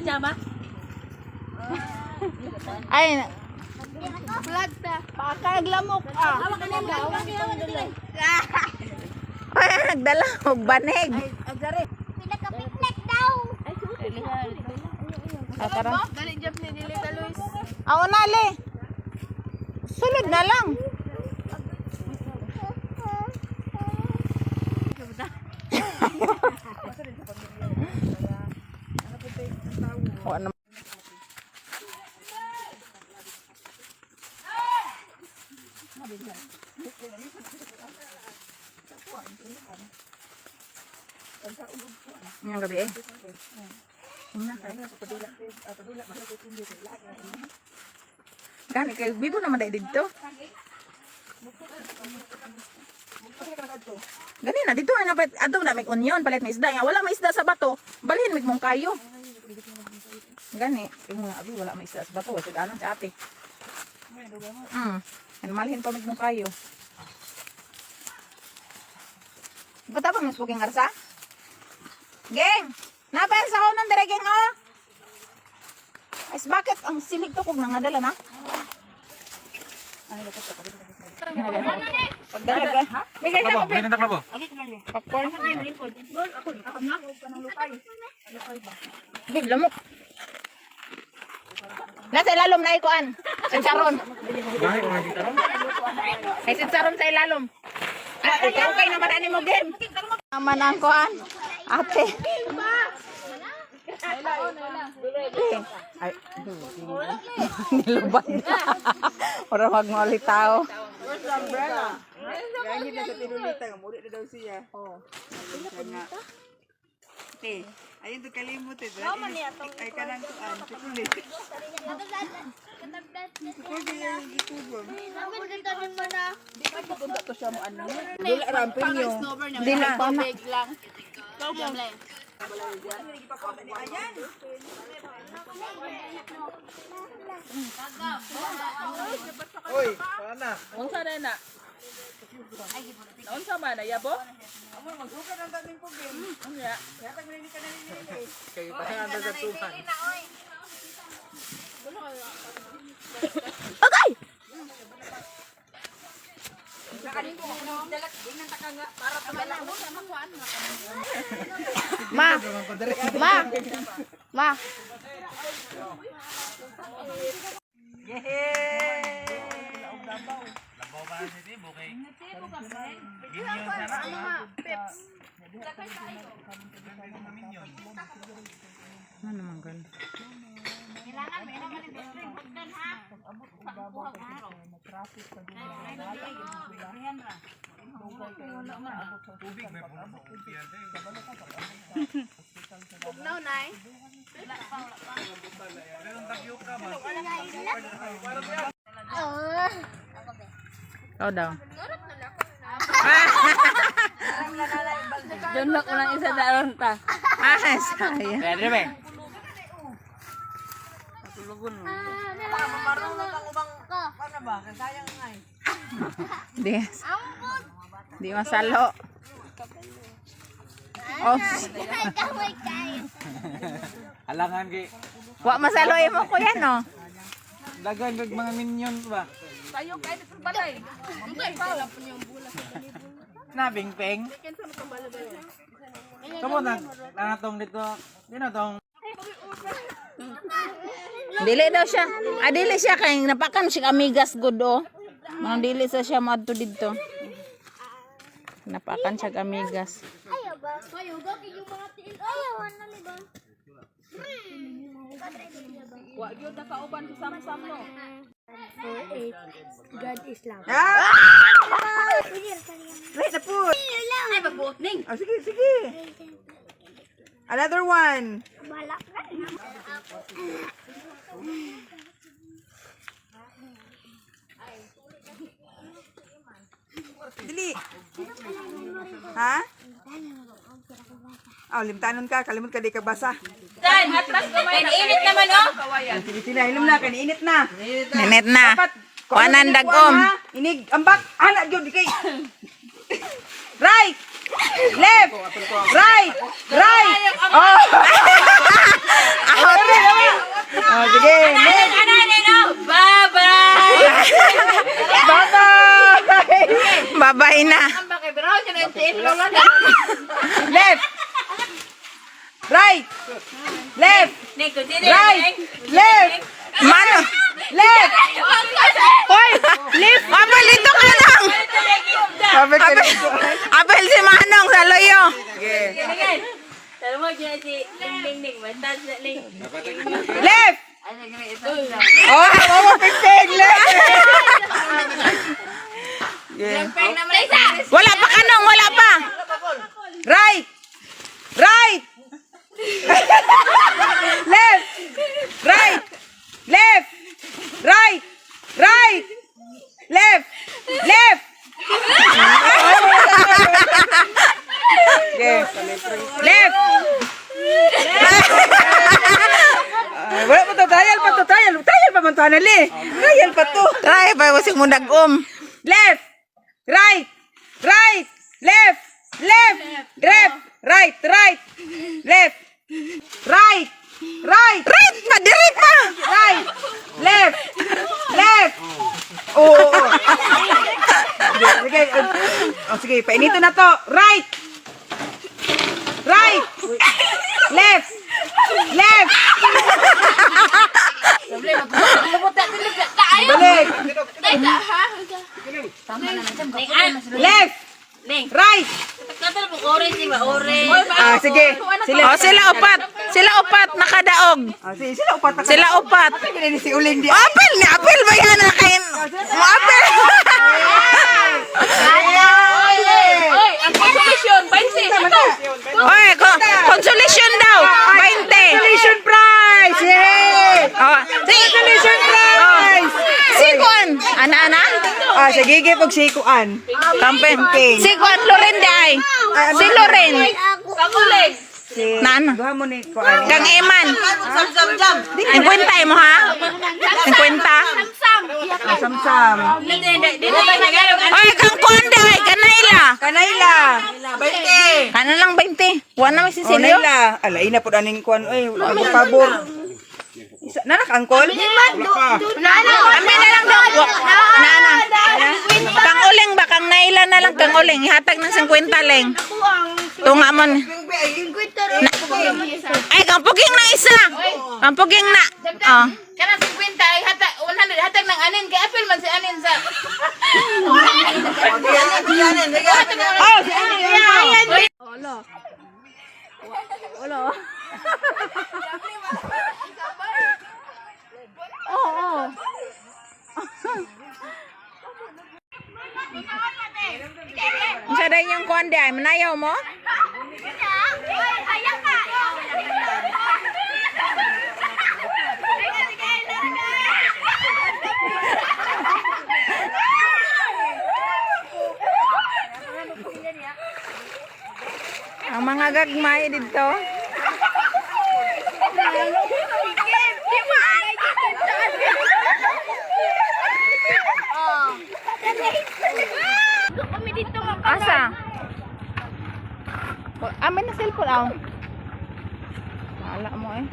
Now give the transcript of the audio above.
Pajama? Ay, Flag ta. Pakaglamok ah. Hawak ka na hawak ka na. Ay, nagdala og banig. Pinaka-picnic daw. Ah, tara. Dali jab ni dili ta Luis. Aw na le. Sulod na lang. Wa na. Ngayong gabi eh. Gani kay bibo naman dai didto. Gani na dito ay napat adto na may onion palit may isda nga wala may isda sa bato. Balhin mig mong kayo. Gani kay mga abi wala may isda sa bato sa anon sa ate. Ano malhin pa mig mong kayo. Bata pa mas booking arsa? Geng! Napay sa konon dire geng oh. Ay, bakit ang silig to kung nangadala na? Pagdala ka. Bigay ka Labo, may nandak labo. popcorn. Big lamok. Nasa ilalom na ikuan. Sinsaron. Gahi ko nga dito. Ay sinsaron sa ilalom. Ah, ikaw kay naman ani mo game. Naman ang kuan. Ate. Ay, nilubad na. Ora magmuli tao. Gani na sa tinulita nga muri na daw siya. Oh. Nga. Te, ayun to kalimot eh. Ay kanang tuan, chocolate. Chocolate yung gitubom. Dula rampin yung. Dili pa na. Oy, pana. Unsa na na? Unsa man na yabo? Amo maghuka ng daming pugin. Unya. Kaya tag ka na nini. Kay pa sa tuhan. Okay. Ma. Ma. Ma. Labo ba si Tibo kay? Minion sana. Minion. Ano naman gan? Tubig may puno sa upian. Bugnaw nay. Meron tagyo ka ba? Ikaw daw. Doon lang unang isa daron ta. Ah, sayang. Ready ba? Di. Di masalo. Oh, Kamay kayo. Alangan kay wa masalo imo kuya no. dagan kag mga minion ba? Tayo kay sa balay. Na bing peng. Kamo na natong dito. Di na tong Dili daw siya. Ah, dili siya kay napakan siya amigas good oh. Mga dili sa siya moadto didto. Napakan siya amigas. Ayaw ba? Ayaw ba? Yung mga tiil. Ayaw, ano ni ba? Wa gyud na kauban sa samsam no. God is love. Wait na po. Ay magbuot ning. Oh, sige, sige. Another one. Balak na. Dili. Ha? Oh, limtanon ka, kalimot ka di ka basa. Dan, atras gamay. Init naman oh. Sige sila, hilom na, kaniinit na. Ninit na. Dapat, Kuanan dagom. ha? Inig, ambak, anak gyud di kay. Right. Left. Right. Right. Oh. Ahot. Babay na. Left. Right. Left. Right. Left. Mano. Left. Hoy, left. Abel, dito ka lang. Sabi ko Abel, Abel si Manong sa loyo. Left. Oh, oh, pipig. Left. Yeah. Wala pa kanong, wala pa. Right. Right. Left. Right. Left. Right. Right. Left. Left. Okay. Left. Ay, wala pa to, trial pa to, trial. Trial pa man to, Hanali. Trial pa to. Try pa wasing mo nag-um. Left, right, right, left, left, left, right, right, left, right, right, Right pa, diri pa. right, left, left. Oo, oo, oo. Sige, sige. Oh, sige, painito na to. Right, right, left, left. Balik. Left, right. Ah, sige. Sila. Oh, sila upat. Sila upat nakadaog. Ah, sige, sila upat. Sila upat. Sabi ni si Uling di. Apel ni apel ba yan na kay mo apel. Oy, ang consolation, 20. Oy, consolation daw. 20. Consolation prize! Yay! Oh, Consolation prize! Si Kuan. Ana ana. Ah, sige, gigi pag si Kuan. Kampen. Si Kuan Loren di ay. Si Loren. Pangulig. Si Nana. Duha mo ni Kuan. Kang Eman. 50 mo ha? 50. Ah, Samsam. Oy, kang Kuan di ay kanayla. Kanayla. 20. Kana lang 20. Wa na may Oh, sisilyo. Nayla. Alay na po aning Kuan. Oy, pabor. Isa, nanak angkol? Amin na lang daw. Nana. Kang uling ba? Kang naila na lang kang uling. Ihatag ng 50 leng. Tunga mo. Ay, kang puging na isa. Kang puging na. Oh. Kanang 50 ay hatag 100 hatag ng anin kay apil man si anin sa. Oh, si Ani. Unsa day yung kuan di ay manayaw mo? Ang mga gagmay dito. Asa? Amin na cellphone aw. Wala mo eh.